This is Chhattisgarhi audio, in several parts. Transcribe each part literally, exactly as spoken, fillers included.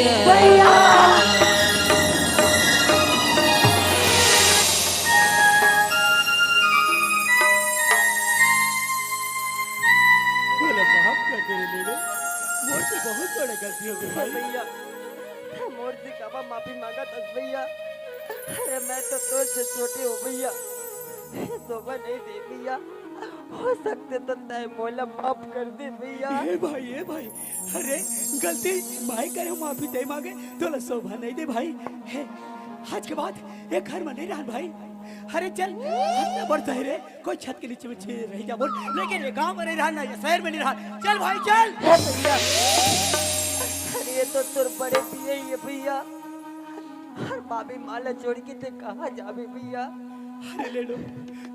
भैया। बोला, माफ कर दे रे लेडो, मोर से बहुत बड़ा गलती हो गई भाई। भैया, मोर से कामा माफी मांगत हस भैया। अरे मैं तो तोर से छोटे हो भैया, शोभा नहीं दे भैया। हो सकते तो तय मोला माफ कर दे भैया। ए भाई, ए भाई, अरे गलती मैं करे हूँ, माफी तय मांगे, तोला शोभा नहीं दे भाई। हे, आज के बाद ये घर में नहीं रहन भाई। अरे चल, इतना बड़ शहर है, कोई छत के नीचे में छे-, रह जा बोल, लेकिन ये गांव में नहीं रहना, ये शहर में नहीं रहना। चल भाई, चल। हे भैया, अरे ये तो तोर बड़े पिए ही है भैया। हर भाभी माँ ला छोड़ के ते कहाँ जाबे भैया? अरे लेडो,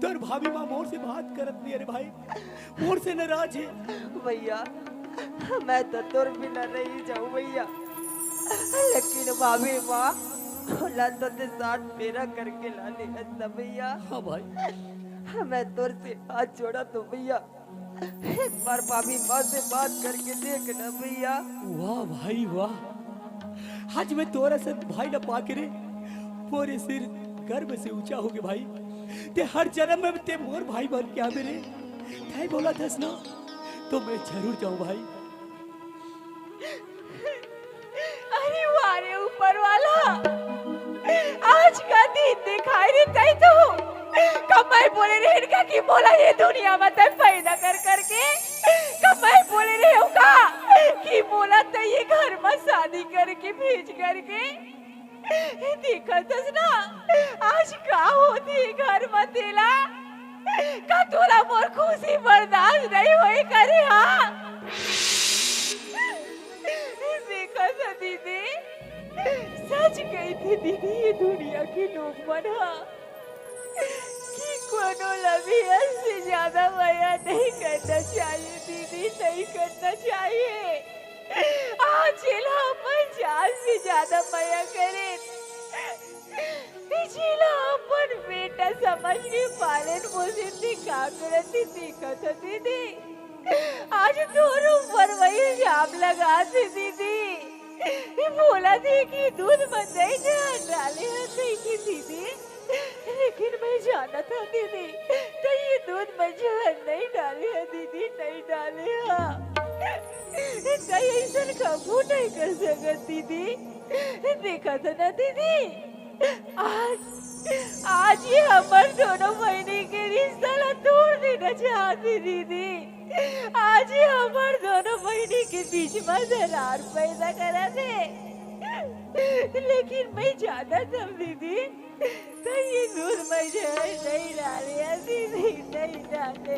तोर भाभी माँ मोर से बात करत नहीं, अरे भाई, मोर से नाराज है। भैया, मैं तो तोर बिना रही जाऊं भैया, लेकिन भाभी माँ, ओला तो ते साथ फेरा करके लाने हस ना भैया। हाँ भाई। मैं तोर से हाथ जोड़ा तो भैया, एक बार भाभी माँ से बात करके देख ना भैया। वाह भाई वाह, आज मैं तोरा से भाई ला पाके रे, पूरे सिर गर्व से ऊंचा हो गए भाई। ते हर जन्म में ते मोर भाई बन के आबे रे। तय बोला थस ना, तो मैं जरूर जाऊं भाई। अरे वाह रे ऊपर वाला, आज का दिन दिखाई रे तय तो। कब मैं बोले रहेन का कि मोला ये दुनिया में तय पैदा कर करके, कब मैं बोले रहे हूँ का कि मोला तय ये घर में शादी करके भेज करके। देखत हस ना, आज का होथे घर म तेला? का तोला मोर खुशी बर्दाश्त नहीं होए करे, हाँ? देखत हस दीदी, सच कहिथे दीदी, ये दुनिया के लोग मन ह कि कोनो ला भी हद से ज्यादा मया नहीं करना चाहिए दीदी, नहीं करना चाहिए। आज जेला अपन जान से ज्यादा मया करेन, जेला अपन बेटा समझ के पालेन पोसेन, ते का करत हे देखत हस दीदी। आज तोर ऊपर वही इल्जाम लगाथे दीदी। ये बोलथे कि दूध म दही जहर डाले हस कहिके दीदी, लेकिन मैं जानत हंव दीदी, तैं ये दूध म जहर नहीं डाले हस दीदी, नहीं डाले हस। तैं अइसन कभू नहीं कर सकत दीदी। देखत हस ना दीदी, आज, आज ये हमर दोनों बहिनी के रिश्ता ला तोड़ देना चाहत हे दीदी। आज ये हमर दोनों बहिनी के बीच म दरार पैदा करत हे। लेकिन मैं जानत हंव दीदी, तैं ये दूध म जहर नहीं डाले हस दीदी, नहीं डाले।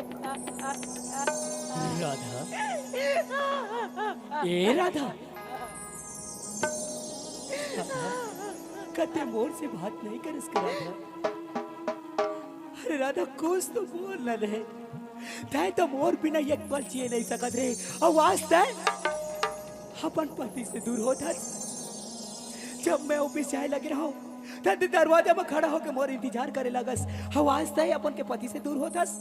राधा, ए राधा, राधा, का तैं मोर से बात नहीं करिस का राधा? अरे राधा, कुछ तो बोल ना रे। तैं तो मोर बिना एक पल जिए नहीं सकत रे। अउ आज तैं अपन पति से दूर होत हस। जब मैं ऑफिस जाए लगे रहूं, तब तैं दरवाजा में खड़ा होके मोर इंतजार करे लगस। अउ आज तैं अपन के पति से दूर होत हस।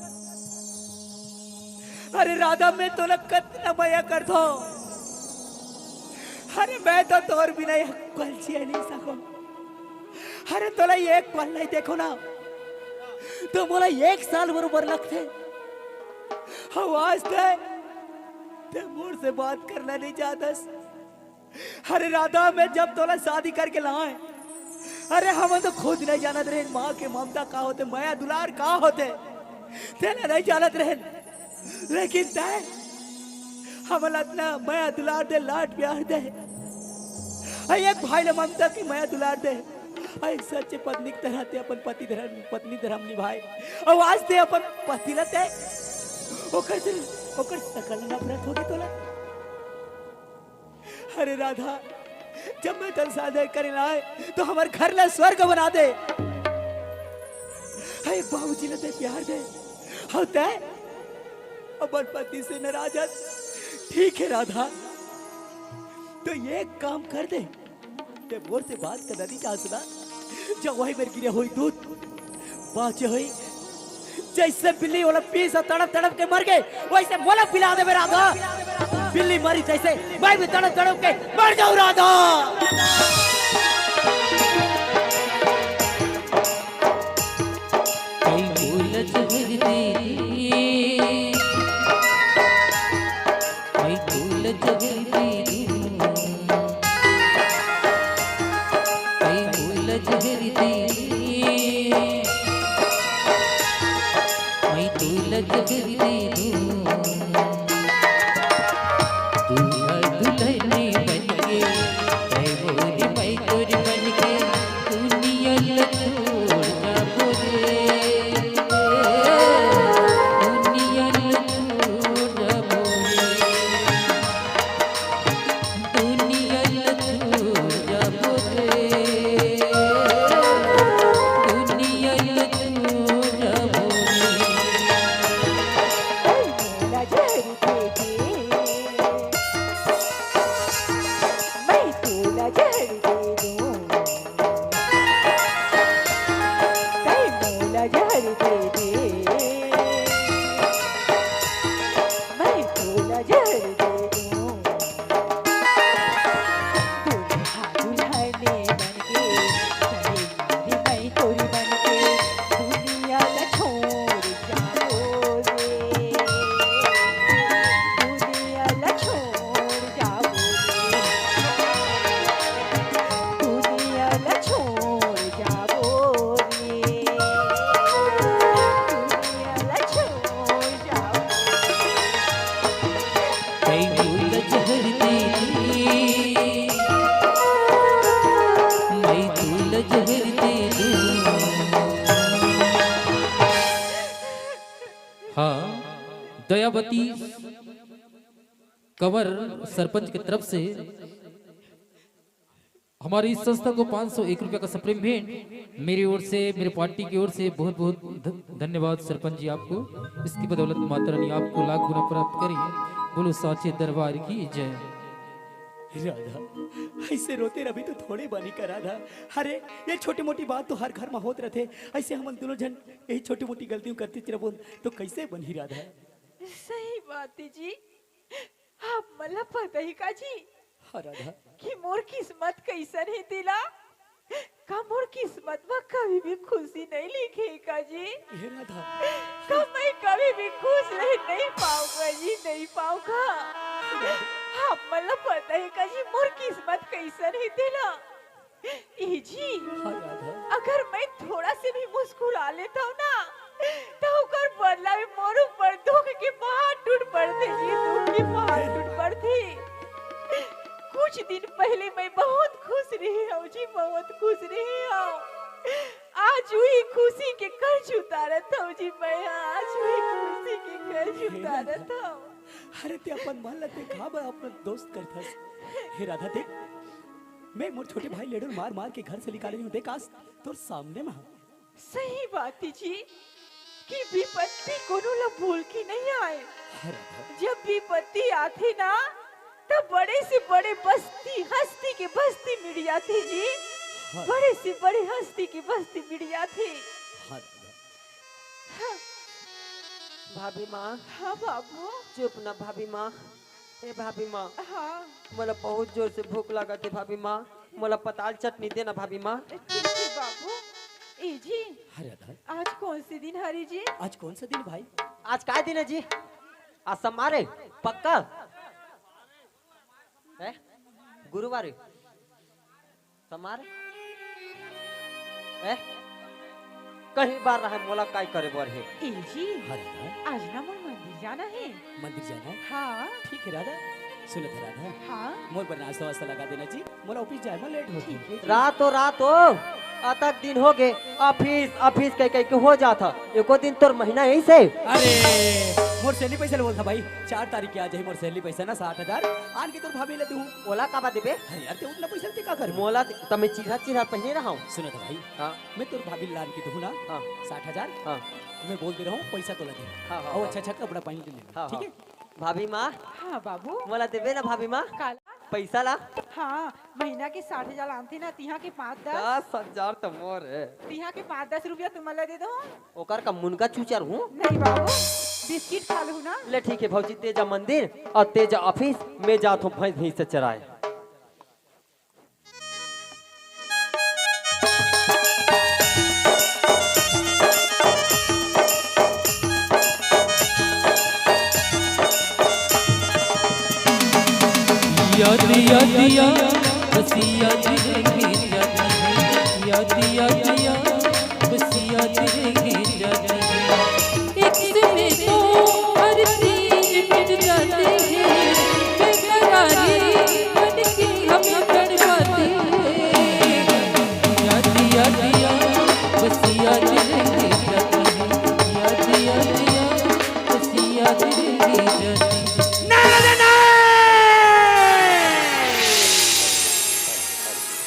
अरे राधा, मैं तोला कतना मया करथों। अरे मैं तो तोर बिना एक पल जिए नहीं सकूं। अरे तोला एक पल नहीं देखों ना, तो मोला एक साल बरोबर लगथे। अउ आज तैं, तैं मोर से बात करना नहीं चाहत हस। अरे राधा, मैं जब तोला शादी करके लाए, अरे हमन तो खुद नहीं जानत रहेन माँ के ममता का होथे, मया दुलार का होथे, तेला नहीं जानत रहेन। लेकिन तैं हमन ला अतना मया दुलार दे, लाड प्यार दे, अउ एक भाई ला ममता के मया दुलार दे, अउ एक सच्चे पत्नी की तरह तैं अपन पति धर्म, पत्नी धर्म निभाए, अउ आज तैं अपन पति ला तैं ओकर से, ओकर सकल नफरत होगे तोला। अरे राधा, जब मैं तोला शादी करे लाए, तो हमर घर ला स्वर्ग बना दे। हे बाबूजी ला तैं प्यार दे, अउ तैं अपन पति से नाराज हस। ठीक हे राधा, तो एक काम कर दे, तैं मोर से बात करना नहीं चाहस ना, जब वही मेर गिरे होही दूध, बाँचे होही, जइसे बिल्ली ओला पीस तड़प तड़प के मर गे, वइसे मोला पिला देबे राधा। बिल्ली मरी जइसे मैं भी तड़प तड़प के मर जाऊं राधा। जहर दे दूं, तैं मोला जहर दे दे, मैं तोला जहर दे दूं। दुल्हा दुल्हन बनके, तैं मोरी मैं तोरी बनके, दुनिया ला छोड़ जाबो रे, दुनिया ला छोड़ जाबो रे, दुनिया ला छोड़ जाबो रे, दुनिया ला छोड़ जाबो। तैं मोला जहर दे दे, मैं तोला जहर दे दूं। हाँ, दयावती कंवर सरपंच की तरफ से हमारी इस संस्था को पाँच सौ एक रुपया का सुप्रीम भेंट। मेरी ओर से, मेरे पार्टी की ओर से बहुत बहुत ध-, धन्यवाद सरपंच जी आपको। इसकी बदौलत माता रानी आपको लाख गुना प्राप्त करे। बोलो साचे दरबार की जय। राधा, ऐसे रोते रही तो थोड़े बनी का राधा। अरे, ये छोटी मोटी बात तो हर घर में होत रहते। ऐसे हमन दोनों जन यही छोटी मोटी गलतियों करते रहबो तो कैसे बनही राधा? सही बात है जी। आप मला पता ही का जी, हाँ राधा। कि मोर किस्मत कैसन है तेला? का मोर किस्मत में कभी भी खुशी नहीं लिखे का जी? हे राधा। का मैं कभी भी खुश रह नहीं पाऊंगा जी, नहीं पाऊंगा। आप मला पता है का जी, मोर किस्मत कैसन है तेला? ए जी, हाँ राधा। अगर मैं थोड़ा से भी मुस्कुरा लेता हूँ ना, तो ओकर बदला में मोर ऊपर दुख के पहाड़ टूट पड़ते जी, दुख के पहाड़ टूट पड़ते। कुछ दिन पहले मैं बहुत खुश रही हूँ जी, बहुत खुश रही हूँ। आज वही खुशी के कर्ज उतारत हूँ जी मैं, आज वही खुशी के कर्ज उतारत हूँ। अरे ते अपन मन ला देख, का बा अपन दोस्त करथस। हे राधा देख, मैं मोर छोटे भाई लेडुल मार मार के घर से निकाले हूँ। देख आज तोर सामने में। सही बात है जी कि विपत्ति कोनो ला बोल के नहीं आए। अरे राधा। जब विपत्ति आथे ना, तब बड़े से बड़े बस्ती, हस्ती के बस्ती मिट जाथे जी। हाँ। बड़े से बड़े हस्ती के बस्ती मिट जाथे। हाँ राधा। हाँ। भाभी माँ। हाँ बाबू। चुप ना भाभी माँ। ए भाभी माँ। हाँ। मोला बहुत जोर से भूख लागत हे भाभी माँ, मोला पताल चटनी देना भाभी माँ। ठीक है बाबू। ए जी। अरे राधा। आज कौन से दिन हरे जी? आज कौन सा दिन भाई? आज काय दिन है जी? आज सोमवार है, पक्का? है? गुरुवार है? सोमवार? ए? कहीं बार रहे, मोला काय करे बर हे? ए जी, अरे हाँ। आज ना मोर मंदिर जाना हे। मंदिर जाना हे? हाँ। ठीक हे राधा, सुनत हे राधा, हाँ। मोर बर नाश्ता वास्ता लगा देना जी, मोला ऑफिस जाए में लेट होथे। ठीक हे। रात हो, रात हो, अतक दिन हो गे, ऑफिस, ऑफिस कह, कह के हो जात हे। एको दिन तोर महीना यही से। अरे, मोर सैलरी पैसा ले बोलत हे भाई, चार तारीख के आ जाही मोर सैलरी पैसा ना साठ हजार, आन के तोर भाभी ला दूँ। ओला काबर देबे? अरे यार, ते उतना पैसा ते का करबे? मोला ते, त मैं चिरहा चिरहा पहिने रहूँ। सुन तो भाई, हाँ। मैं तोर भाभी ला आन के दूँ ना, हाँ। साठ हजार। हाँ। मैं बोल दे रहूँ, पैसा तोला दे। हाँ, हाँ, अउ हाँ। अच्छा अच्छा कपड़ा पहन के ले, हाँ, ठीक हाँ। हे? भाभी माँ। हाँ बाबू। मोला देबे ना भाभी माँ? काला? पैसा ला? हाँ, महीना के साठ हजार आनथे ना, तिहा के पाँच दस। दस हजार तो मोर हे। तिहा के पाँच दस रुपया तुमन ला दे दूँ। ओकर का मुनगा चूचर हूँ? नहीं बाबू, बिस्किट खा लूँ ना। ले ठीक हे भौजी, ते जा मंदिर अउ ते जा ऑफिस, मैं जात हूँ भैंस भैंस चराए। याद, याद, याद, बस याद रहेंगे, याद रहेंगे। याद, याद, याद, बस याद रहेंगे, याद रहेंगे। एक समय तो हर चीज मिट जाती है, बेकरारी बन के हम तड़पाते हैं। याद, याद, याद, बस याद रहेंगे, याद रहेंगे। याद, याद, याद, बस याद रहेंगे, याद रहेंगे। नहीं, नहीं, नहीं!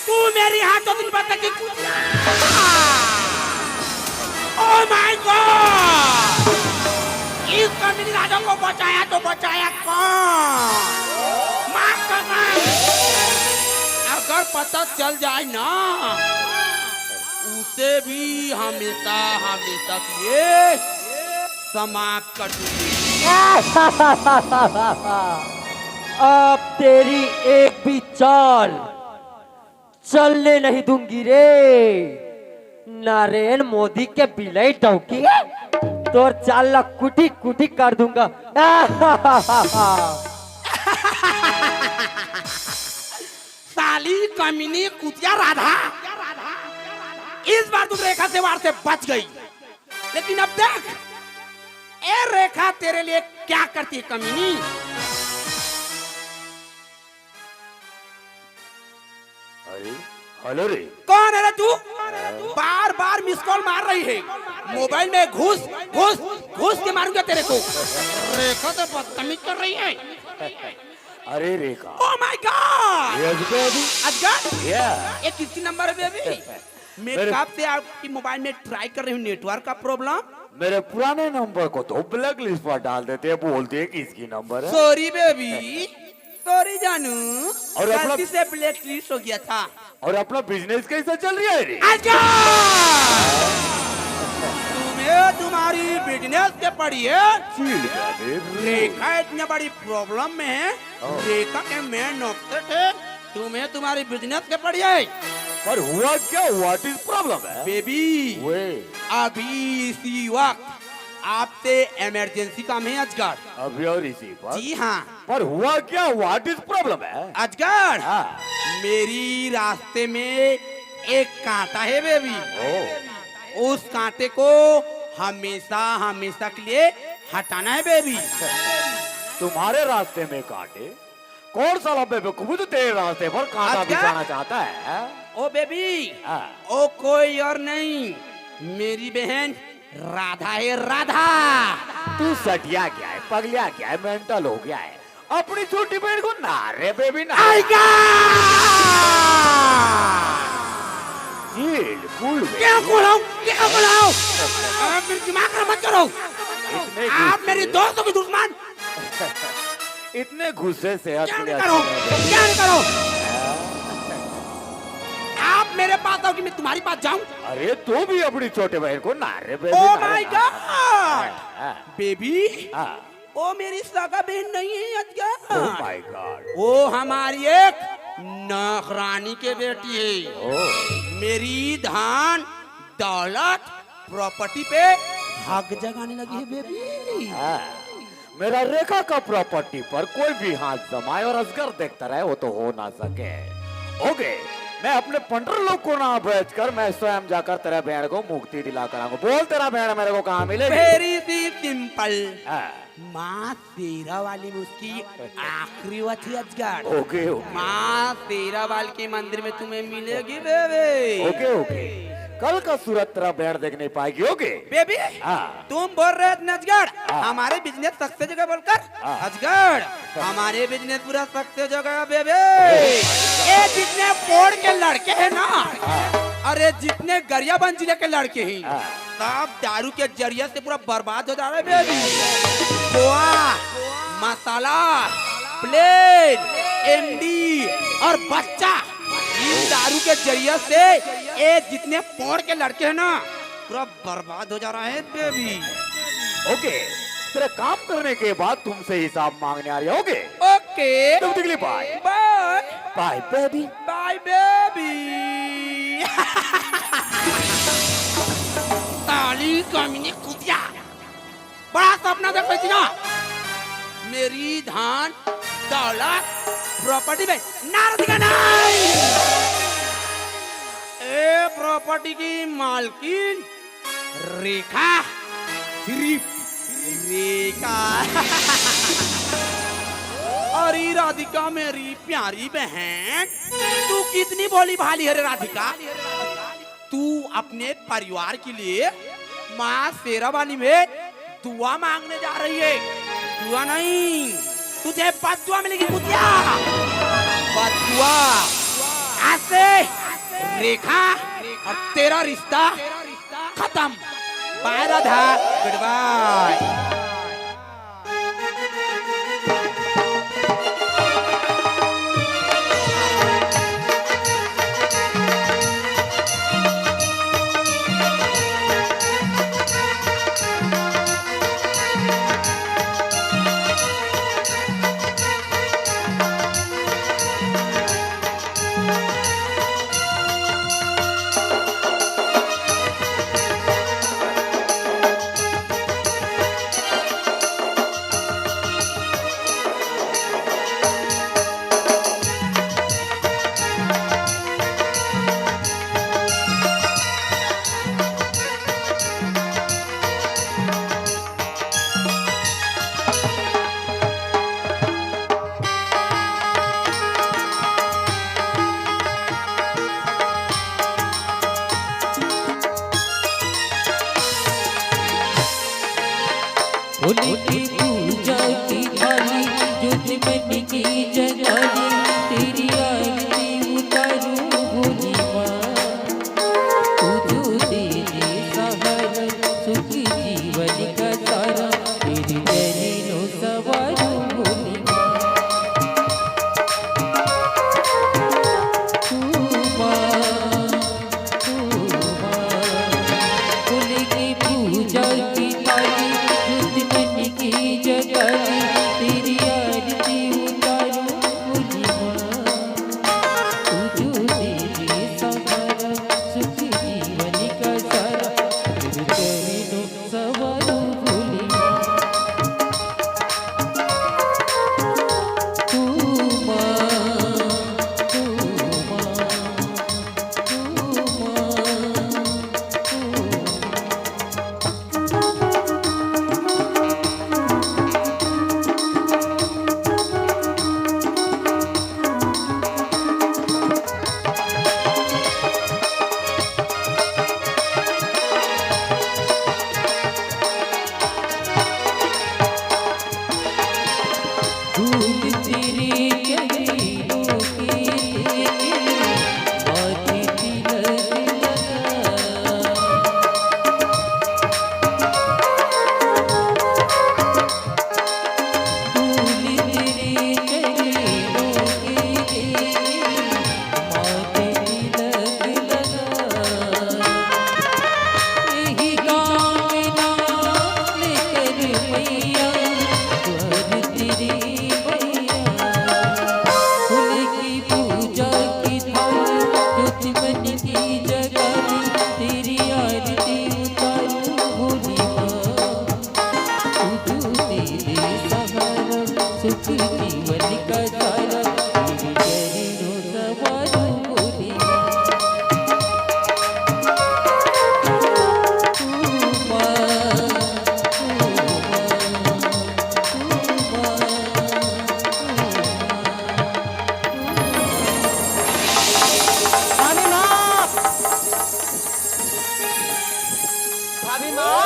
तू मेरी हाथों दिन बता के कुछ। Oh my God! इस कमीनी राजा को बचाया तो बचाया कौन? माफ करना। अब अगर पता चल जाए ना, उसे भी हमेशा हमेशा के लिए समाप्त कर दूंगी। अब तेरी एक भी चाल चलने नहीं दूंगी रे। नरेंद्र मोदी के बिलाई डौकी, तोर चाल ला कुटी कुटी कर दूंगा। साली कमीनी कुतिया राधा, इस बार तुम रेखा से वार से बच गई। लेकिन अब देख, ए रेखा तेरे लिए क्या करती है कमीनी। अरे, हेलो रे। कौन है रे तू? बार बार मिस कॉल मार रही है। मोबाइल में घुस घुस घुस के मारूंगा तेरे को। रेखा तो बदतमीज कर रही है। अरे रेखा। Oh my God! ये अजगर अभी। अजगर, या। ये किसकी नंबर है बेबी? मैं मेरे- कब से आपकी मोबाइल में ट्राई कर रही हूँ, नेटवर्क का प्रॉब्लम। मेरे पुराने नंबर को तो ब्लैक लिस्ट पर डाल देते हैं, बोलते हैं किसकी नंबर है। सॉरी बेबी, सॉरी जानू, और अपना- गलती से ब्लैक लिस्ट हो गया था। और अपना बिजनेस कैसा चल रहा है रे? अजगर, तुम्हें तुम्हारी बिजनेस के पड़ी है। चील का रे। रेखा इतनी बड़ी प्रॉब्लम में है। हाँ। रेखा के मेन नौकते थे, तुम्हें तुम्हारी बिजनेस के पड़ी है। पर हुआ क्या? What is problem है? बेबी, वे। अभी इसी वक्त आपसे इमरजेंसी काम है अजगर। अभी और इसी पर। जी हाँ पर हुआ क्या? What is problem है? अजगर, हाँ। मेरी रास्ते में एक कांटा है बेबी। ओ। उस कांटे को हमेशा हमेशा के लिए हटाना है बेबी। तुम्हारे रास्ते में कांटे? कौन साला बेवकूफ है जो तेरे रास्ते पर कांटा अच्छा। बिछाना चाहता है? ओ बेबी, हाँ। ओ कोई और नहीं, मेरी बहन राधा है, राधा। तू सटिया क्या है, पगलिया क्या है, मेंटल हो गया है? अपनी छोटी बहन को ना रे बेबी ना। आएगा। बिल्कुल बेबी। क्या बोलाऊं, क्या बोलाऊं? आप मेरा दिमाग खराब मत करो। इतने आप गुस्से- मेरे दोस्तों के दुश्मन। इतने गुस्से से हंस क्या लिया करो, तूने। क्या करो? आप मेरे पास आओ कि मैं तुम्हारे पास जाऊं? अरे तू भी अपनी छोटे बहन को ना रे बेबी Oh ना रे, my ना। God! हाँ, बेबी, हाँ। ओ मेरी सगा बहन नहीं है अजगर। Oh my God। वो हमारी एक नौकरानी के बेटी है। ओ। मेरी धन दौलत प्रॉपर्टी पे हक जगाने लगी है बेबी। हाँ। मेरा रेखा का प्रॉपर्टी पर कोई भी हाथ जमाए और असगर देखता रहे, वो तो हो ना सके। ओके, मैं अपने पंटर लोग को ना भेजकर मैं स्वयं जाकर तेरा बहन को मुक्ति दिला कर आऊंगा। बोल तेरा बहन मेरे को कहाँ मिलेगी? वेरी सी सिंपल। हाँ। माँ शेरा वाली में उसकी आखिरी हुआ थी अजगर। ओके, ओके। माँ शेरा वाली के मंदिर में तुम्हें मिलेगी बेबी। ओके, ओके। कल का सूरत तेरा बहन देख नहीं पाएगी, ओके? बेबी, हाँ। तुम बोल रहे थे अजगर, हाँ। हमारे बिजनेस सक्सेस हो गया बोलकर। हाँ। अजगर, हमारे बिजनेस पूरा सक्सेस हो गया बेबी। ये जितने बोर्ड के लड़के हैं ना, अरे जितने गरियाबंद जिले के लड़के हैं, हाँ। सब दारू के जरिए से पूरा बर्बाद हो जा रहे हैं बेबी। गोवा, मसाला, प्लेन, एमडी और बच्चा, इन दारू के जरिए से ये जितने पोड़ के लड़के हैं ना, पूरा बर्बाद हो जा रहा है बेबी। ओके, तेरा काम करने के बाद तुमसे हिसाब मांगने आ रही है, ओके? ओके, तुम दिखली बाय। बाय। बाय बेबी। बाय बेबी। ताली कमीने कुतिया। बड़ा सपना देख रही थी ना, मेरी धन दौलत प्रॉपर्टी में नारद का नहीं। ए प्रॉपर्टी की मालकिन रेखा, सिर्फ रेखा। अरे राधिका मेरी प्यारी बहन, तू कितनी भोली भाली है रे राधिका। तू अपने परिवार के लिए माँ शेरावाली में दुआ मांगने जा रही है। दुआ नहीं, तुझे बददुआ मिलेगी कुतिया। बददुआ। आज से रेखा और तेरा रिश्ता खत्म। बाय राधा, गुड बाय। भोले की पूजा की थाली, ज्योति मन की जगाली, तेरी आरती उतारूं भोली माँ। तू जो दे दे सहारा, सुख जीवन का सारा, तेरे चरणों सवारूं भोली माँ। तू माँ, फूल की पूजा की थाली, ज्योति मन की जगाली, तेरी आरती उतारूं भोली माँ। तू जो दे दे सहारा, सुख जीवन का सारा, तेरे चरणों सवारूं भोली माँ। तू माँ, तू माँ। सुख जीवन का सारा, तेरे चरणों सवारूं भोली माँ। तू माँ, तू माँ, तू माँ, तू माँ। भाभी माँ, भाभी माँ,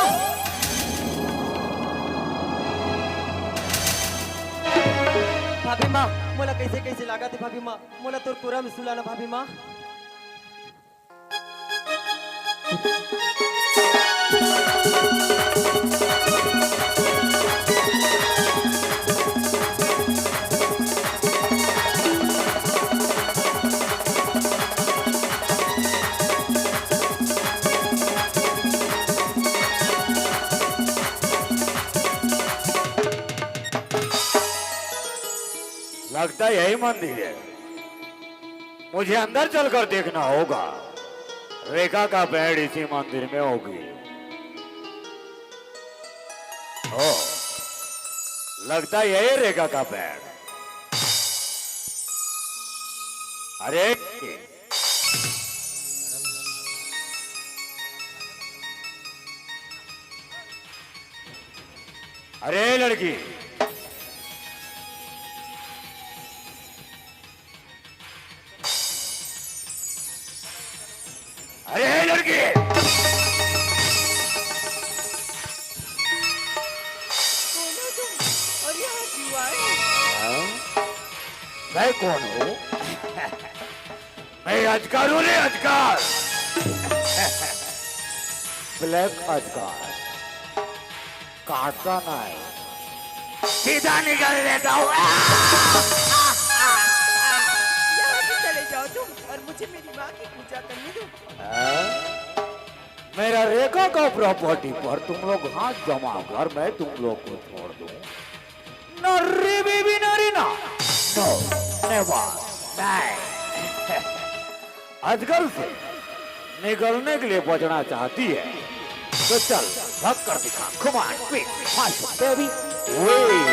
भाभी माँ, मोला कैसे कैसे लागत हे भाभी माँ, मोला तोर कोरा में सुला ना भाभी माँ। लगता यही मंदिर है। मुझे अंदर चलकर देखना होगा। रेखा का पैर इसी मंदिर में होगी। ओ, लगता यही रेखा का पैर। अरे, अरे लड़की, अरे लड़की, कौन हो तुम? और यहाँ क्यों आए? हाँ? मैं कौन हूँ? मैं अजगर हूँ रे, अजगर। ब्लैक अजगर। काटता नहीं, सीधा निगल लेता हूँ। यहाँ से चले जाओ तुम और मुझे मेरी माँ की पूजा करने दो। हाँ? मेरा रेखा का प्रॉपर्टी पर तुम लोग हाथ जमा कर मैं तुम लोग को छोड़ दूँ। नर्री बीबी नर्री ना। No, never, नहीं। अजगर से निगलने के लिए बचना चाहती है तो चल, भक्कड़ दिखा, come on, quick, fast, baby, way।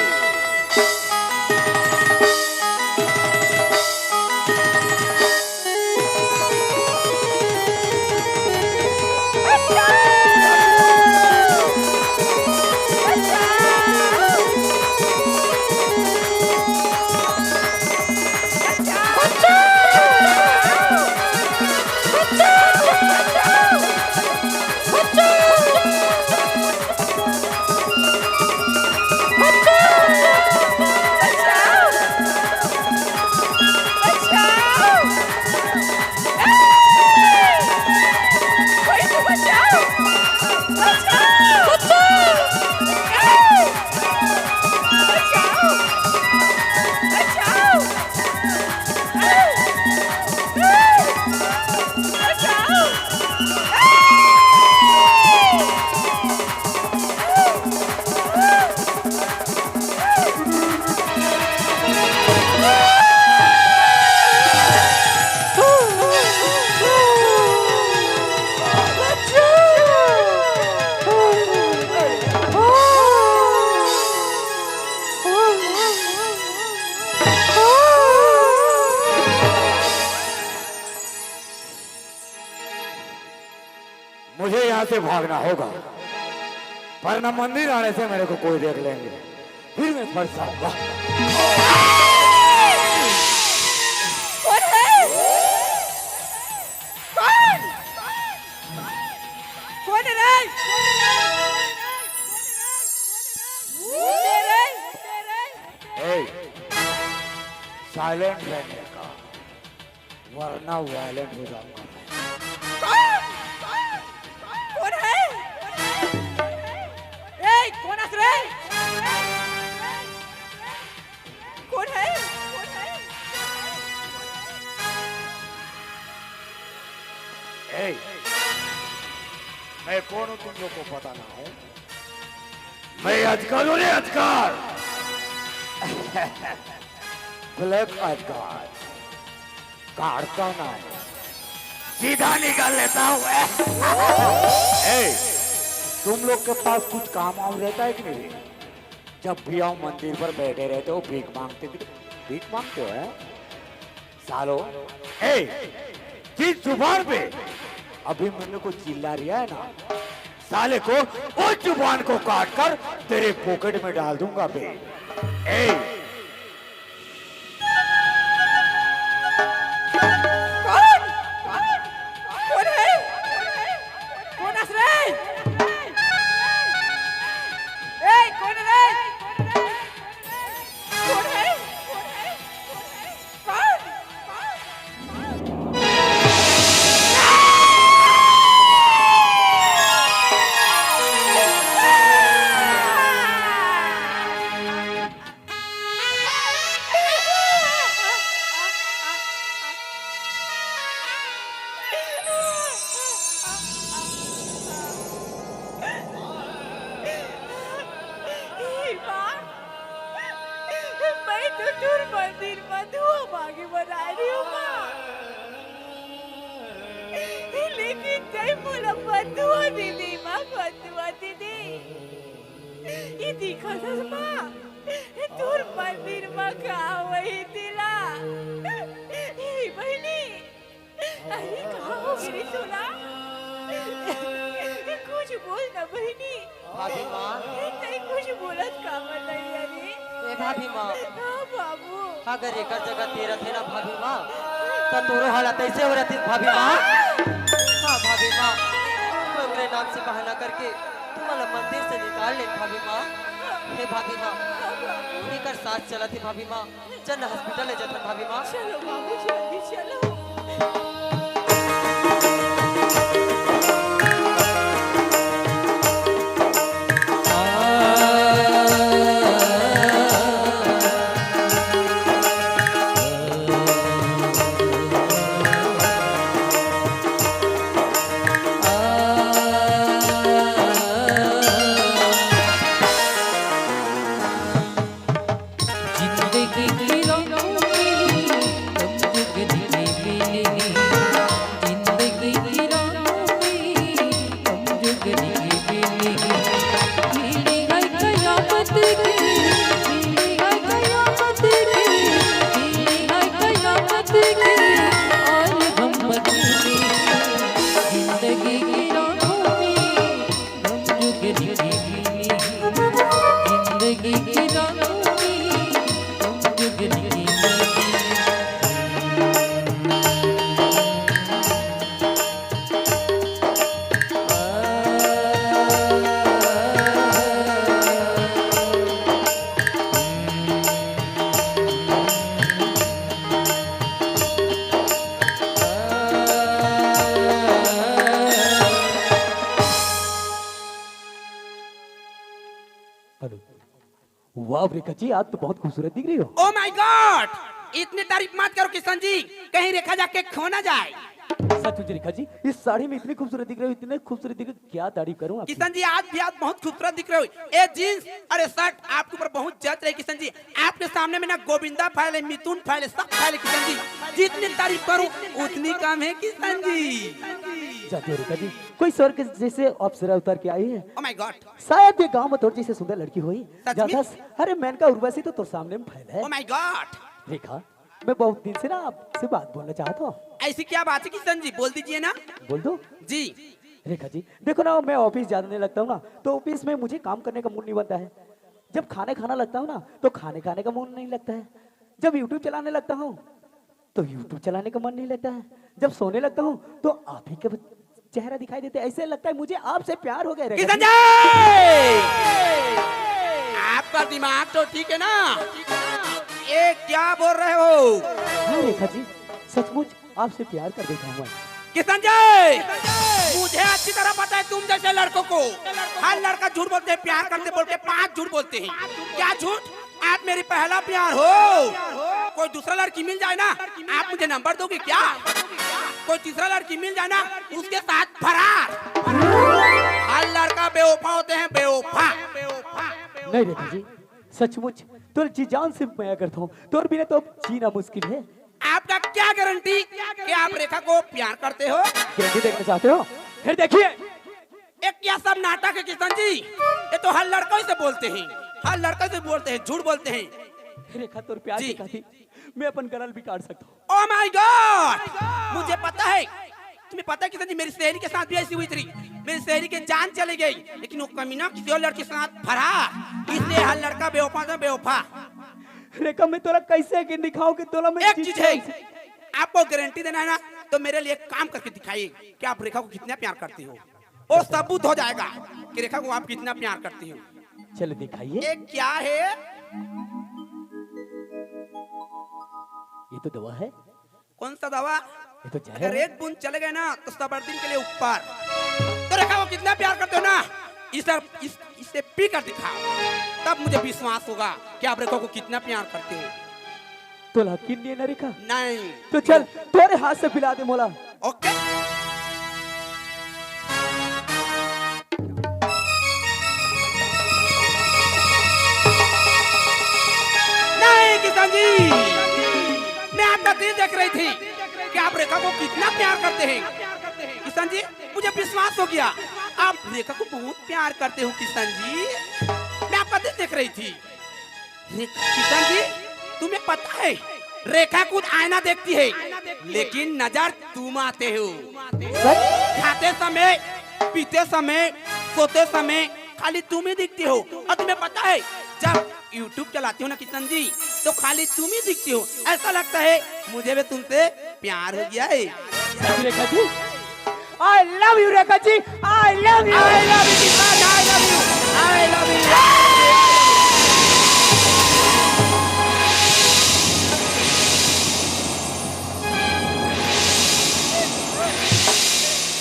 मुझे यहाँ से भागना होगा, वरना मंदिर आने से मेरे को कोई देख लेंगे, फिर मैं फंस जाऊंगा। कौन है? कौन? कौन है रे? कौन है रे? ए, साइलेंट रहने का, वरना वायलेंट हो जाऊंगा मैं। कौन? कौन है? ए, कौन हस रे? कौन है? कौन है? ए, मैं कौन हूँ तुम लोग को पता ना हो? मैं अजगर हूँ रे, अजगर। ब्लैक अजगर, काटता ना है, सीधा निकाल लेता हूँ। ए, तुम लोग के पास कुछ काम वाम रहता है कि नहीं रे? जब भी आओ मंदिर पर बैठे रहते हो, भीख मांगते, भीख मांगते हो, हैं? सालो, ए, जिस जुबान पे अभी मेरे को चिल्ला रिया है ना, साले को उस जुबान को काट कर तेरे पॉकेट में डाल दूंगा बे। ए, कौन? कौन है? कौन हस रे? ए, कौन रे? कौन है? कौन है? कौन? हे माँ, मैं तो तोर मंदिर म धुआं मांगे बर आए रही हूँ माँ, लेकिन तैं मोला बददुआ दे दे माँ, बददुआ दे दे। ये दिखा सस माँ, तोर मंदिर म का होही तेला। हे बहिनी, अरे, कहाँ हो गिरी तोला? कुछ बोल ना बहिनी। भाभी माँ। तैं कुछ बोलत काबर नइ अरे? ए भाभी माँ। हाँ बाबू। अगर एकर जगह तैं रहिते ना भाभी माँ, त तोरो हालत ऐसे हो रहितिस भाभी माँ। हाँ भाभी माँ, मैं ओकरे नाम से बहाना करके तुम्हारा मंदिर से निकाल ले भाभी माँ। हे भाभी माँ, एकर सांस चलत हे भाभी माँ। चल ना, हॉस्पिटल ले जाथन भाभी माँ। चलो बाबू, जल्दी चलो। जिंदगी की रंगोली, तुम जगत में मिली। बाप रेखा जी, आज तो बहुत खूबसूरत दिख रही हो। Oh my God! इतनी तारीफ मत करो किशन जी, कहीं रेखा जाके खो ना जाए। सच में रेखा जी, इस साड़ी में इतनी खूबसूरत दिख रही हो, इतने खूबसूरत दिख रही हो, क्या तारीफ करूं आपकी। किशन जी, आज भी आप बहुत खूबसूरत दिख रहे हो। ये जींस और ये शर्ट आपके ऊपर बहुत जच रही है किशन जी। आपके सामने में ना गोविंदा फैले, मिथुन फैले, सब फैले किशन जी। जितनी तारीफ करूं उतनी कम है किशन जी। जाते हो रेखा जी, कोई स्वर्ग जैसे अप्सरा उतर के आई है। Oh my God! शायद ये गांव में थोड़ी जैसे सुंदर लड़की हुई। सच में? ज्यादा स-, अरे मेनका उर्वशी तो तोर सामने में फैल है। Oh my God! रेखा, मैं बहुत दिन से ना आपसे बात बोलना चाहता हूँ। ऐसी क्या बात है किशन जी, बोल दीजिए ना। बोल दो। जी। रेखा जी, देखो ना, मैं ऑफिस जाने लगता हूँ ना, तो ऑफिस में मुझे काम करने का मूड नहीं बनता है। जब खाना खाना लगता हूँ ना, तो खाने खाने का मूड नहीं लगता है। जब YouTube चलाने लगता हूँ, तो YouTube चलाने का मन नहीं लगता है। जब सोने लगता हूँ, तो आप ही का चेहरा दिखाई देता है। ऐसे लगता है मुझे आपसे प्यार हो गया, रेखा किशन जी। जी, आपका दिमाग तो ठीक है ना? ये क्या बोल रहे हो? हाँ रेखा जी, सचमुच आपसे प्यार कर बैठा हूँ मैं। किशन जी, मुझे अच्छी तरह पता है तुम जैसे लड़कों को। हर लड़का झूठ बोलते हैं, प्यार करते बोल के पांच झूठ बोलते हैं। क्या झूठ? आप मेरी पहला प्यार हो। कोई दूसरा लड़की मिल जाए ना, आप मुझे नंबर दोगे क्या? कोई तीसरा लड़की मिल जाए ना, उसके साथ फरार। हर लड़का बेवफा होते हैं, बेवफा। नहीं रेखा जी, सचमुच तोर जी जान से मया करता हूँ, तोर बिना तो अब जीना मुश्किल है। आपका क्या गारंटी कि आप रेखा को प्यार करते हो? गारंटी देखना चाहते हो? फिर देखिए। एक क्या सब नाटक है किशन जी? ये तो हर लड़का ही से बोलते हैं, हर लड़का से बोलते हैं, झूठ बोलते हैं। रेखा तोर प्यार जी। की खातिर मैं अपन गरल भी काट सकता हूँ। Oh my God! मुझे पता है, तुम्हें पता है किशन जी, मेरी सहेली के साथ भी ऐसी हुई थी। मेरी सहेली की जान चली गई, लेकिन वो कमीना किसी और लड़के के साथ फरार। इसलिए हर लड़का बेवफा था, बेवफा। रेखा, मैं तोला कैसे यकीन दिखाऊं कि तोला मैं एक चीज है, आपको गारंटी देना है ना, तो मेरे लिए एक काम करके दिखाइए कि आप रेखा को कितना प्यार करते हो। वो सबूत हो जाएगा कि रेखा को आप कितना प्यार करती हो। चलो दिखाइए। ये क्या है? ये तो दवा है। कौन सा दवा? ये तो जहर अगर है। एक बूंद चले गए ना तो सबर दिन के लिए ऊपर। तो रेखा को कितना प्यार करते हो ना, इस, इस, इसे पी कर दिखाओ, तब मुझे विश्वास होगा कि आप रेखा को कितना प्यार करते हो। तोला यकीन नहीं है ना रेखा? नहीं। तो चल, तोरे हाथ से पिला दे मोला। OK। नहीं किशन जी, मैं आपका दिल देख रही थी कि आप रेखा को कितना प्यार करते हैं। किशन जी, मुझे विश्वास हो गया, आप रेखा को बहुत प्यार करते हो किशन जी। मैं आपका दिल देख रही थी। रे-, किशन जी, तुम्हें पता है, रेखा खुद आईना देखती है, लेकिन नजर तुम आते हो। सच? खाते समय, पीते समय, सोते समय खाली तुम ही दिखती हो। और तुम्हें पता है, जब YouTube चलाती हो ना किशन जी, तो खाली तुम ही दिखती हो। ऐसा लगता है मुझे भी तुमसे प्यार हो गया है। सच Rekha ji, I love you Rekha ji, I love you। I love you Kishan, I love you, I love you।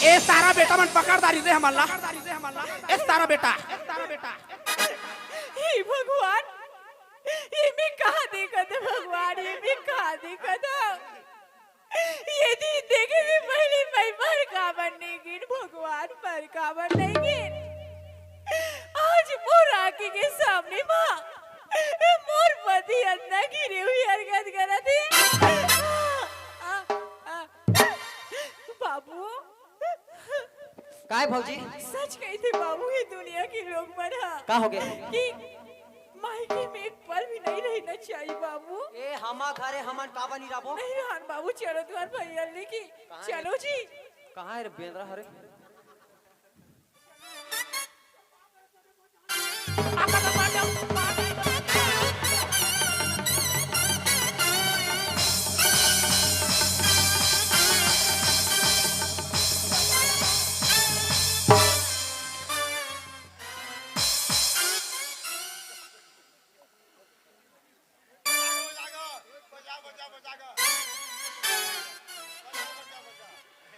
ए सारा बेटा मन पकड़ दारी रे हमला। ए सारा बेटा। हे भगवान, ये मैं का देखत हंव भगवान, ये मैं का देखत हंव? ये दिन देखे से पहले मैं मर काबर नइ गेंव भगवान, मर काबर नइ गेंव? आज मोर आंखी के सामने माँ मोर पति अंधा गिरे हुए हरकत करत हे। बाबू, काय भौजी? सच कहिथे बाबू, ये दुनिया के लोग मन ह का हो गए? कि मायके में एक पल भी नहीं रहना चाहिए बाबू। ए, हमा घरे हमन काबर नहीं रहबो? नहीं रहन बाबू, चलो तुहार भैया लेके कहाँ है? चलो जी। कहाँ है रे बेंदरा हरे?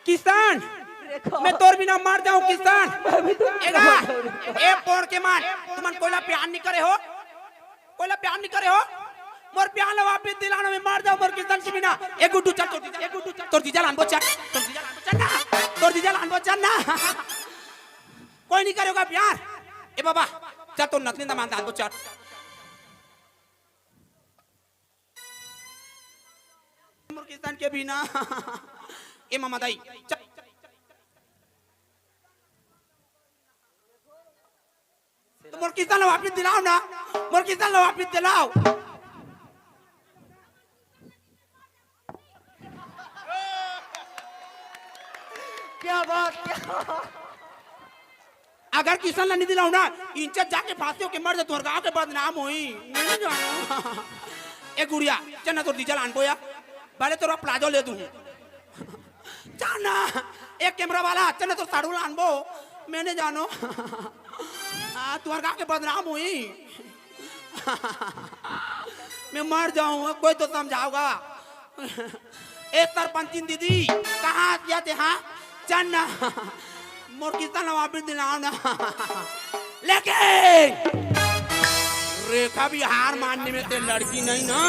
किशन, रेखा। मैं तोर बिना मर जाऊं किशन। मैं भी तो एगा, ए पोड़ के मार, तुमन कोला प्यार नहीं करे हो? कोई ला प्यार नहीं करे हो? मोर प्यार ला वापिस दिलाना, मैं मर जाऊं मोर किसन के बिना। ए गुड्डू, चल तोर जीजा, ए गुड्डू, चल तोर जीजा ला आनबो, चल तोर जीजा ला आनबो, चल ना, तोर जीजा ला आनबो, चल ना। कोई नहीं करेगा प्यार। ए बाबा, चल तोर नतनी दमांद ला आनबो, चल। मोर किसन के बिना। ए मामा दाई, चल। तो मोर किसन ला वापिस दिलाओ ना, मोर किसन ला वापिस दिलाओ। क्या बात, क्या बात। अगर किसन ला नहीं दिलाओ ना, इंचर जाके फांसी होके मर जा, तोर गांव के बदनाम होई। नहीं जानो। ए गुड़िया, चल ना तोर जीजा ला आनबो या, भले तोर प्लाजो ले दूं। चल ना, ए कैमरा वाला, चल ना तोर साढ़ू ला आनबो, मैं नहीं जानो। हाँ, तोर गांव के बदनाम होई। मैं मर जाऊं, कोई तो समझाओगा। ए सरपंचिन दीदी, कहाँ हस गा ते, हाँ? चल ना, मोर किसन ला वापिस दिलाओ ना। लेकिन रेखा भी हार मानने में से लड़की नहीं ना।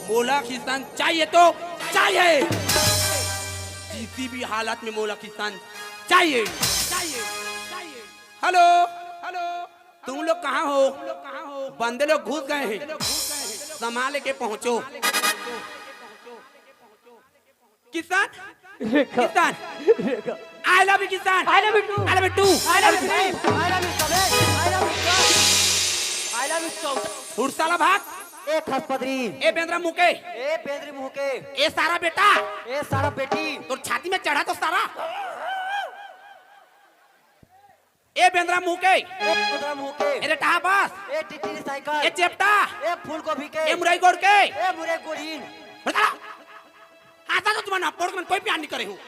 मोला किसन चाहिए तो चाहिए, किसी भी हालत में मोला किसन चाहिए, चाहिए, चाहिए। हेलो, हेलो, तुम लोग कहाँ हो? बंदे लोग घुस गए हैं, सामान लेके पहुंचो। किसन, रेखा, किसन, रेखा। I love you Kisan. I love you too। I love you too। I love you three। I love you seven। I love you six। I love you चौदह। उठ साला भाग। ए खसपदरी। ए बेंदरा मुंह के। ए बेंदरी मुंह के। ए सारा बेटा। ए सारा बेटी। तोर छाती में चढ़ा तो सारा। ए बेंदरा मुंह के। ए बेंदरा मुंह के। ए रे टहा बस। ए टिटरी साइकिल। ए चेपटा। ए फूलगोभी के। ए मुरई गोड़ के। ए मुरई गोड़ीन। बता। आता तो तुम्हारा पोड़ में कोई प्यार नहीं करे हो।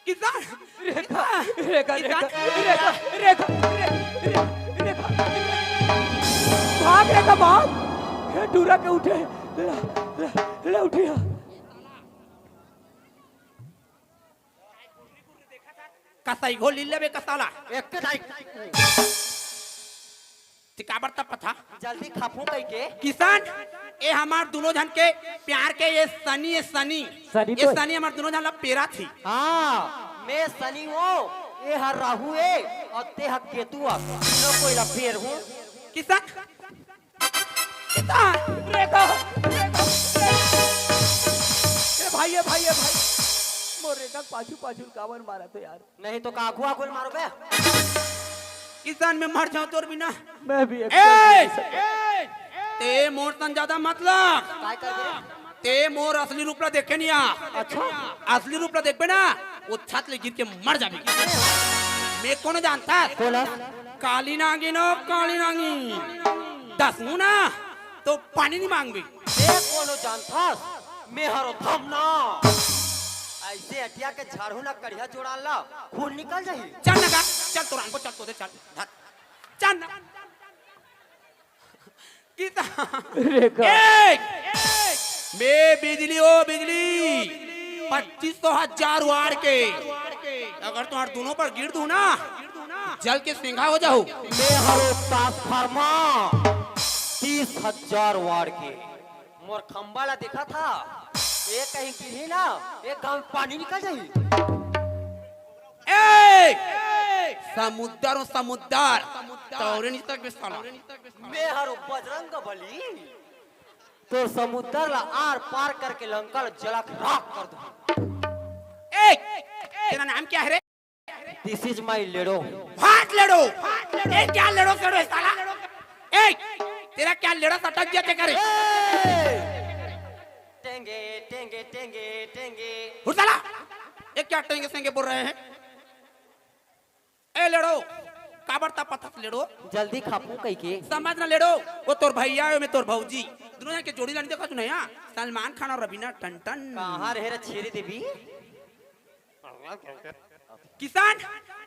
किसन? रेखा, रेखा, किसन? रेखा, रेखा, रेखा, रेखा, रेखा। भाग रेखा, भाग। हे डूरा के उठे। ले, ले, ले उठिया। कसई घोल लीले बे कसला। एक के दाई। ते काबर तपत हा? जल्दी खपहूं कहिके। किसन, ए हमार दुनो झन के प्यार के ये सनी, ये सनी। सनी ये तो सनी हमार दुनो झन ला पेरा थी। हाँ, मैं सनी हूँ, ए हर राहु ए, अउ ते हर केतु आ। तीनों कोई ला पेर हूँ। किसन, किसन। रेखा, रेखा, रेखा। ए भाई, ए भाई, ए भाई। मोर रेखा के पाछू, पाछू काबर मारत हो यार? नहीं तो का आगू आगू मारो बे। किसन मैं मर जाऊं तोर बिना। मैं भी एक ए! ते मोर सन ज्यादा मत लग। काय कर बे? ते मोर असली रूप ला देखे नहीं आ। अच्छा। असली रूप ला देखबे ना, वो छत ले गिर के मर जाबे। मैं कोनो जानता? कोन? काली नागिन ओ, काली नागिन। दसहूं ना, तो पानी नहीं मांगबे। ए कोनो जानथस, मैं हरो धमना। ऐसे अटिया के झाड़ू ना कढ़िया जोड़ान ला, खून निकल जाही। चल ना गा, चल तोर आनबो, चल तो दे, चल। धर। चल ना। कितना? रेखा। ए! मैं बिजली ओ बिजली, पच्चीस सौ हजार वाट के। अगर तुम्हार दोनों पर गिर दूं ना, जल के सेंगा हो जाहू। मैं हरो ट्रांसफार्मर तीस हजार वाट के। मोर खंबा ला देखा था, एक कहीं गिरही ना, एक गांव पानी निकल जाही। ए! समुद्र ओ समुद्र, तोरे नहीं सकबे साला। मैं हरो बजरंग बली, तोर समुद्र ला आर पार करके लंका ला जला के राख कर दूं। ए! तेरा नाम क्या है रे? This is my लेड़ो। भाग लेड़ो। ए, क्या लेड़ो सेड़ो है साला? ए, तेरा क्या लेड़ा सटक गया ते करे? ए! टेंगे, टेंगे, टेंगे, टेंगे। उठ साला। ये क्या टेंगे सेंगे बोल रहे हैं? ए लेड़ो, काबर तपत हस लेड़ो? जल्दी खपहूं कहिके। समझ ना लेड़ो, वो तोर भैया हे, मैं तोर भौजी। दुनो झन के जोड़ी ला नहीं देखा तू नहीं, हाँ? सलमान खान अउ रवीना टंडन। कहाँ रहे रे छेरी देवी? किसन,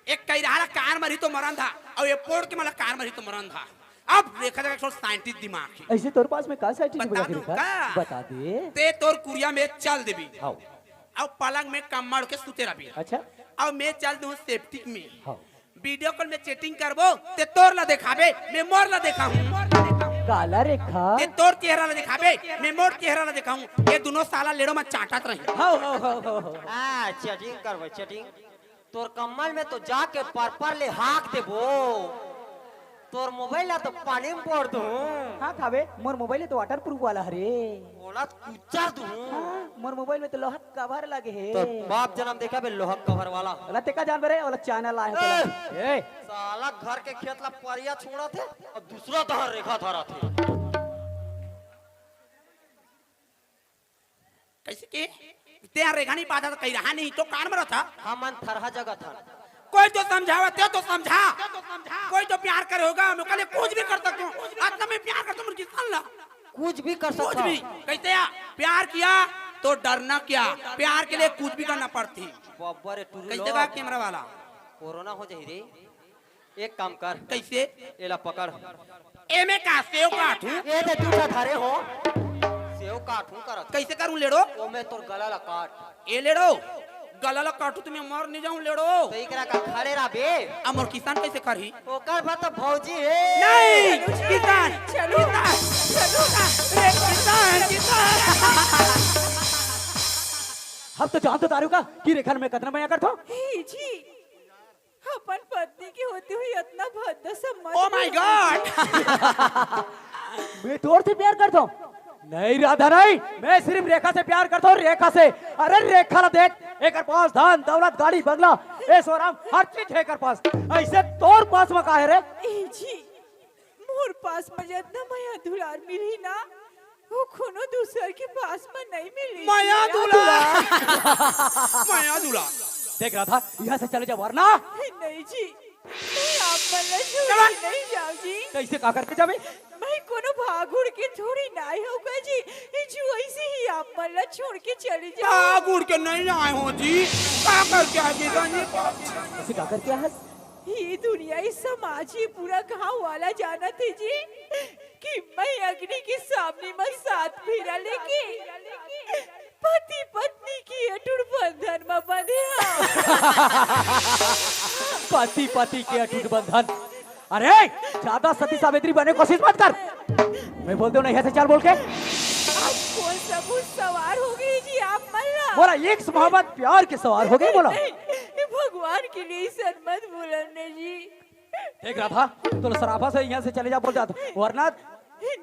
एक कैरहा ला कार मारही तो मरन था, अउ ये पोड़ के मला कार मारही तो मरन था। अब रेखा जगह एक ठो scientist दिमाग हे। ऐसे तोर पास में का scientist बता दिमाग हे दूं रेखा? का? बता दे। ते तोर कुरिया में चल देबे। हाँ। अउ पलंग में कम्मड़ के सुते रहबे। अच्छा। अउ मैं चल दूं septic में। हाँ। वीडियो कॉल में चैटिंग करबो, ते तोर ला देखाबे, मैं मोर ला देखाहूं। काला रेखा? ते तोर चेहरा ला देखाबे, मैं मोर चेहरा ला देखाहूं। ये दुनों साला लेड़ो में चाटत रही। हो, हो, हो, हो, हो। आ, चैटिंग करबो, चैटिंग। तोर कम्बल में तो जाके पर पर ले हाक देबो। तोर मोबाइल ला तो पानी में बोर दूं। हां खाबे, मोर मोबाइल तो वाटरप्रूफ वाला हरे। ओला कुचर दूं। हां, मोर मोबाइल में तो लोहा कवर लगे हे। तोर बाप जनम देखे बे लोहा कवर वाला। ओला तेका जान बरे, ओला चाइना लाए हे तोला। ए! ए! साला घर के खेत ला परिया छोड़त हे अउ दूसरा डहर रेखा धरत हे। कइसे के? तें रेखा नइ पाता त कहि रहा नहीं तो कान में रहता। हमन थरहा जगह था। कोई तो समझावा, ते तो समझा। कोई तो प्यार करे होगा, मैं कहले कुछ भी कर सकता हूँ। अतना मैं प्यार करता हूँ, मुझे किसान ला। कुछ भी कर कुछ सकता भी। हूँ। कइसे या? प्यार किया तो डरना क्या? प्यार के लिए कुछ भी करना पड़ती। बब्बर टुरु कइसे लो। बा कैमरा वाला? कोरोना हो जाही रे। एक काम कर। कइसे? एला पकड़। एमे का सेव काटू? ए दे तू तो धरे हो। सेव काटू करत। कइसे करूं लेड़ो? ओमे तोर गला ला काट। ए लेड़ो, गला ला काटू त मैं मर नहीं जाऊं लेड़ो। तो एकरा का खड़े रह बे। अब मोर किसान कइसे करही? ओकर बा तो भौजी हे। नहीं, किसान, चलो। किसान, चलो। किसान, रे किसान, किसान। हम तो जानत तारू का कि रेखा में कतना मया करथो। हे जी, अपन पत्नी के होते हुए इतना भद्दा सम्मान। Oh my God! मैं तोर से प्यार करता हूँ। नहीं राधा नहीं, मैं सिर्फ रेखा से प्यार करता हूँ, रेखा से। अरे रेखा ला देख, एकर पास धन दौलत गाड़ी बंगला, ऐशो आराम हर चीज है एकर पास। अइसे तोर पास में का है रे? ए जी, मोर पास में जतना मया दुलार मिलही ना, वो कोनो दूसर के पास में नहीं मिलही। मया दुलार। मया दुलार। देख राधा, यहाँ से चले जा वरना। नहीं जी, मैं आप मन ला छोड़ के नहीं जाऊँ जी। कइसे का करके जाबे? मैं कोनो भाग उड़ के थोड़ी ना आए हूँ का जी, जो अइसे ही आप मन ला छोड़ के चली जाऊँ। भाग उड़ के नहीं आए हो जी, का करके आए जी? कइसे का करके आए? ये दुनिया, ये समाज, ये पूरा गांव वाला जानत हे जी कि मैं अग्नि के सामने में सात फेरा लेके पति पत्नी के अटूट बंधन में बंधे हूँ। पति पति के अटूट बंधन। अरे, ज्यादा सती सावित्री बने कोशिश मत कर। मैं बोलते हूँ ना, यहाँ से चल बोल के। आप कौन सा भूत सवार हो गई जी आप मल्ला? बोला, एक मोहब्बत प्यार के सवार हो गई, बोला। नहीं, नहीं, भगवान के लिए ऐसा मत बोलन जी। देख राधा, तोला सराफा से यहाँ से चले जा बोल जात, वरना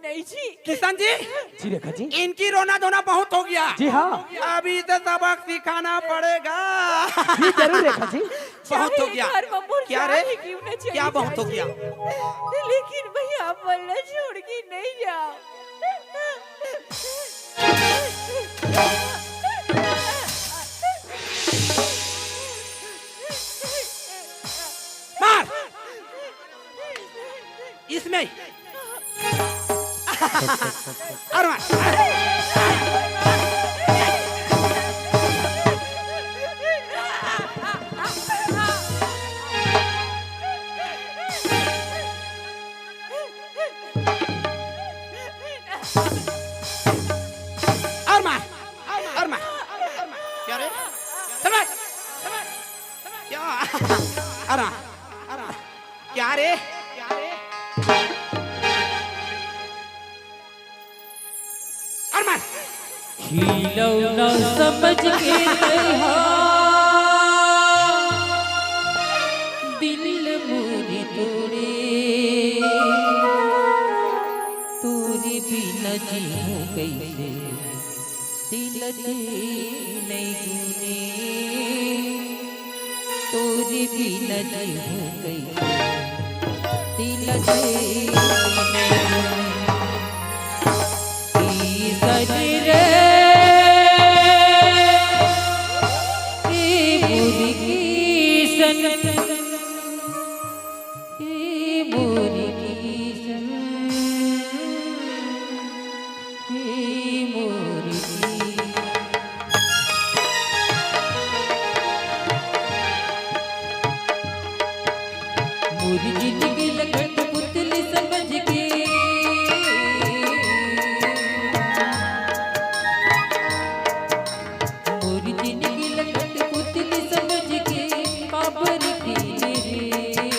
नहीं जी। किशन जी। जी रेखा जी। इनकी रोना धोना बहुत हो गया। जी हाँ। अभी तो सबक सिखाना पड़ेगा। जी जरूर रेखा जी। बहुत हो गया। क्या रे? क्या बहुत हो गया? लेकिन भैया, आप मल्ला छोड़ के नहीं जाओ। मार। इसमें। अरे मार। अरे मार। अरे मार। क्या रे? चल मार। क्या? अरे मार। अरे मार। क्या रे? अरे मार। खिलौना समझ के कहा दिल मोर तोड़े, तोरे बिना जीऊँ कैसे? दिल दे नहीं गुने, तोरे बिना जीऊँ कैसे? दिल दे नहीं गुने। किसन रे, ए मोर किसन, ए मोर किसन, ए मोर किसन। मोर जिंदगी ला कठपुतली समझ के, मोर जिंदगी ला कठपुतली समझ के, काबर खेले रे,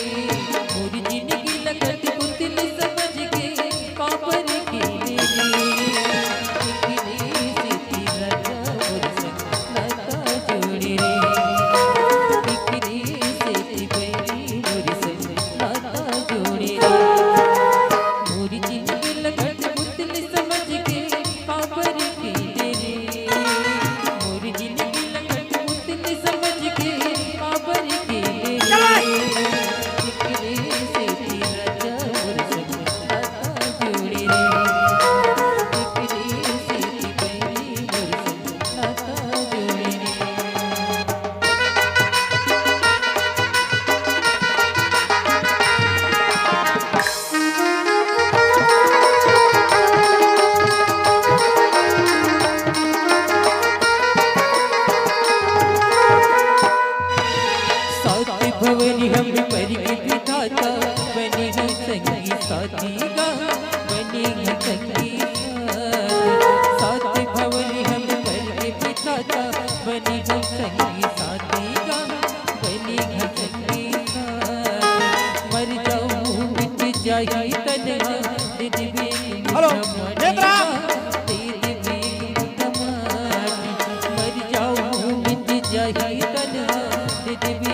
बनी हम पर के विधाता, बनी हम संगी साथी गा, बनी हम संगी साथी। साथ भवनी हम पर के विधाता, बनी हम संगी साथी गा, बनी हम संगी साथी। मर जाऊं मिट जाही तन हा, दे देबे हेलो, नेत्रा। दे देबे। मर जाऊं मिट जाही तन हा, दे देबे।